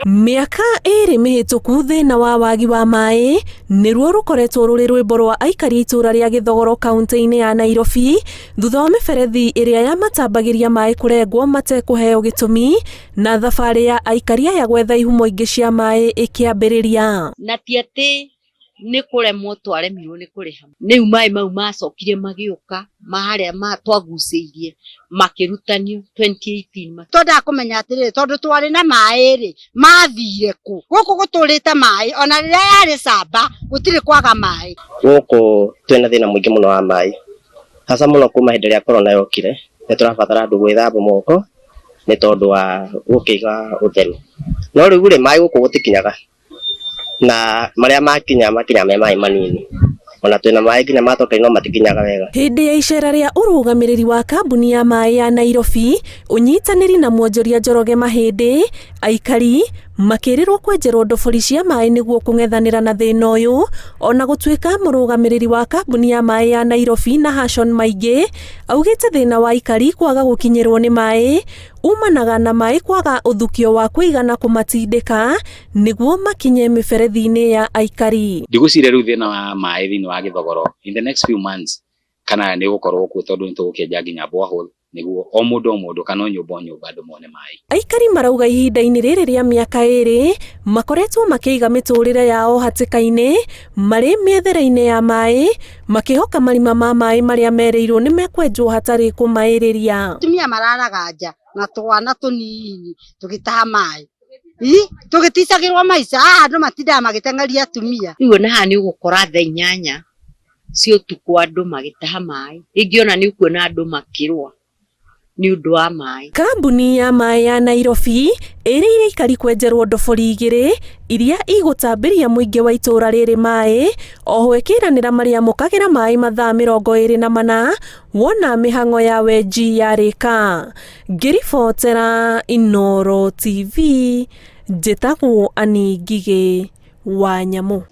Mĩaka ĩrĩ mĩhĩtũku thĩna wa wagi wa maĩ nĩruo rũkoretwo rũrĩ rwĩmbo rwa aikari a itũra rĩa Gĩthogoro kaunti-inĩ ya Nairobi thutha wa mĩberethi ĩrĩa yamatambagĩria maĩ kũrengwo matekũheo gĩtũmi na thabarĩ ya aikari aya gwetha ihumo ingĩ cia maĩ ĩkĩambĩrĩria. Na ti atĩ nĩ kũremwo twaremirwo nĩ kũrĩha. Rĩu maĩ mau macokire magĩũka ma harĩa twagucĩirie makĩrutanio 2018. Twendaga kũmenya atĩrĩrĩ, tondũ twarĩ na maĩ rĩ, mathire kũ? Gũkũ gũtũrĩte maĩ ona rĩrĩa yarĩ camba gũtirĩ kwaga maĩ. Gũkũ twĩna thĩna mũingĩ mũno wa maĩ, hasa mũno kuma hĩndĩ ĩrĩa corona yokire. Nĩ tũrabatara andũ gwĩthamba moko nĩ tondũ wa gũkĩiga ũtheru, no rĩu rĩ, maĩ gũkũ gũtikinyaga, na marĩa makinya makinya me maĩ manini. Ona twĩna maĩ nginya matoka no matikinyaga wega. Hĩndĩ ya icera rĩa ũrũgamĩrĩri wa kambuni ya maĩ ya Nairobi ũnyitanĩri na mwonjoria Njoroge Mahĩndĩ, aikari makĩrĩrwo kwenjerwo ndobori cia maĩ nĩguo kũng'ethanĩra na thĩna ũyũ. Ona gũtuĩka mũrũgamĩrĩri wa kambuni ya maĩ ya Nairobi na Hashon Maingĩ augĩte thĩna wa aikari kwaga gũkinyĩrwo nĩ maĩ umanaga na maĩ kwaga ũthukio wa kũigana kũmatindĩka nĩguo makinye mĩberethi-inĩ ya aikari. Ndigwĩciria rĩu thĩna wa maĩ thĩinĩ wa Gĩthogoro in the next few months kana nĩ ũgũkorwo kuo, tondũ nĩ tũgũkĩenja nginya borehole nĩguo o mũndũ o mũndũ kana o nyũmba o nyũmba andũ mone maĩ. Aikari marauga ihinda-inĩ rĩrĩ rĩa mĩaka 2 makoretwo makĩiga mĩtũrĩre yao hatĩka-inĩ marĩ mĩethere-inĩ ya maĩ, makĩhoka marima ma maĩ marĩa merĩirwo nĩ mekwenjwo hatarĩ kũmaĩrĩria. Atumia mararaga nja na twana tũnini tũgĩtaha maĩ, tũgĩticagĩrwo maica haha, andũ matindaga magĩteng'eria atumia. Rĩu ona haha nĩ ũgũkora thaa 8 cia ũtukũ andũ magĩtaha maĩ, rĩngĩ ona nĩ ũkuona andũ makĩrũa nĩ ũndũ wa maĩ. Kambuni ya maĩ ya Nairobi ĩrĩire aikari kwenjerwo ndobori 2 iria igũtambĩria mũingĩ wa itũra rĩrĩ maĩ, oho ĩkĩranĩra marĩamũkagĩra maĩ mathaa 24 wona mĩhang'o ya wenji yarĩka. Ngĩribotera Inooro TV, njĩtagwo Annie Ngigĩ wa Nyamũ.